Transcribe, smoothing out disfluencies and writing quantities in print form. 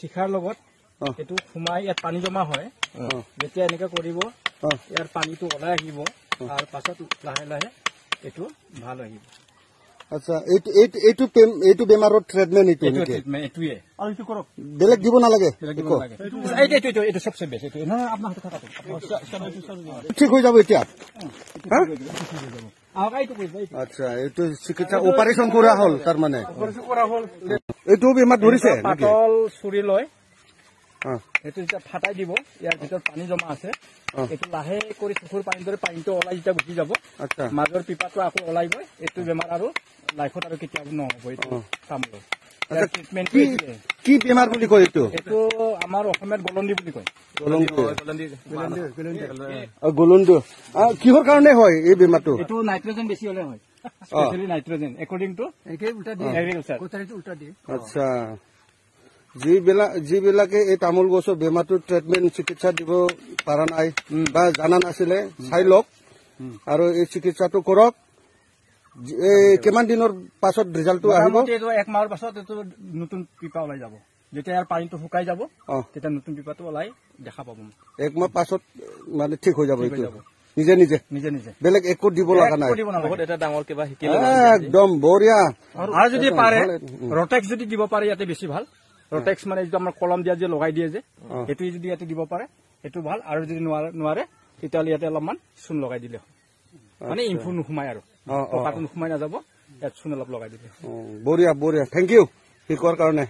শিখাৰ লগত এইটো সোমাই ইয়াত পানী জমা হয়। যেতিয়া এনেকুৱা কৰিব, ইয়াৰ পানীটো ওলাই আহিব আৰু পাছত লাহে লাহে এইটো ভাল আহিব। আচ্ছা, এইটো বেমাৰৰ ট্ৰিটমেণ্ট এইটো নেকি? এইটোৱে। আৰু এইটো কৰক, বেলেগ দিব নালাগে। এইটো চবচে বেষ্ট। এইটো নহয়, আপোনাৰ হাতত থকাটো ঠিক হৈ যাব এতিয়া। আচ্ছা, এইটো চিকিৎসা অপাৰেশ্যন কৰা হ'ল, তাৰমানে এইটো বেমাৰ ধৰিছে। পাতল চুৰি লৈ সেইটো যেতিয়া ফাটাই দিব, ইয়াৰ ভিতৰত পানী জমা আছে, এইটো লাহে কৰি চকুৰ পানীৰ দৰে পানীটো ওলাই যেতিয়া গুচি যাব, মাজৰ পিপাটো আকৌ ওলাই গৈ এইটো বেমাৰ আৰু লাইফত আৰু কেতিয়াও নহ'ব। এইটো তামোলৰ ট্ৰিটমেণ্ট। কি বেমাৰ বুলি কয় এইটো? এইটো আমাৰ অসমীয়াত গলন্দি বুলি কয়। গলন্দি কিহৰ কাৰণে হয় এই বেমাৰটো? এইটো নাইট্ৰজেন বেছি হলে হয়, specially nitrogen according to agriculture. আচ্ছা, যিবিলাকে এই তামোল গছৰ বেমাৰটোৰ ট্ৰিটমেণ্ট চিকিৎসা দিব পৰা নাই বা জানা নাছিলে, চাই লওক আৰু এই চিকিৎসাটো কৰক। এই কিমান দিনৰ পাছত ৰিজাল্টটো আহিব? এইটো এক মাহৰ পাছত এইটো নতুন পিপা ওলাই যাব। যেতিয়া ইয়াৰ পানীটো শুকাই যাব, তেতিয়া নতুন পিপাটো ওলাই দেখা পাব। এক মাহ পাছত মানে ঠিক হৈ যাব এইটো নিজে নিজে? নিজে নিজে, বেলেগ একো দিব লগা নাই। এটা ডাঙৰ কিবা শিকিলে, একদম বঢ়িয়া। আৰু যদি পাৰে ৰটেক্স যদি দিব পাৰে ইয়াতে বেছি ভাল। ৰটেক্স মানে যিটো আমাৰ কলম দিয়া যে লগাই দিয়ে যে, সেইটো যদি ইয়াতে দিব পাৰে সেইটো ভাল। আৰু যদি নোৱাৰে তেতিয়াহ'লে ইয়াতে অলপমান চূণ লগাই দিলে হয়, মানে ইম্ফু নোসোমাই আৰু পকাটো নোসোমাই নাযাব, ইয়াত চূণ অলপ লগাই দিলে। বঢ়িয়া বঢ়িয়া, thank U শিকোৱাৰ কাৰণে।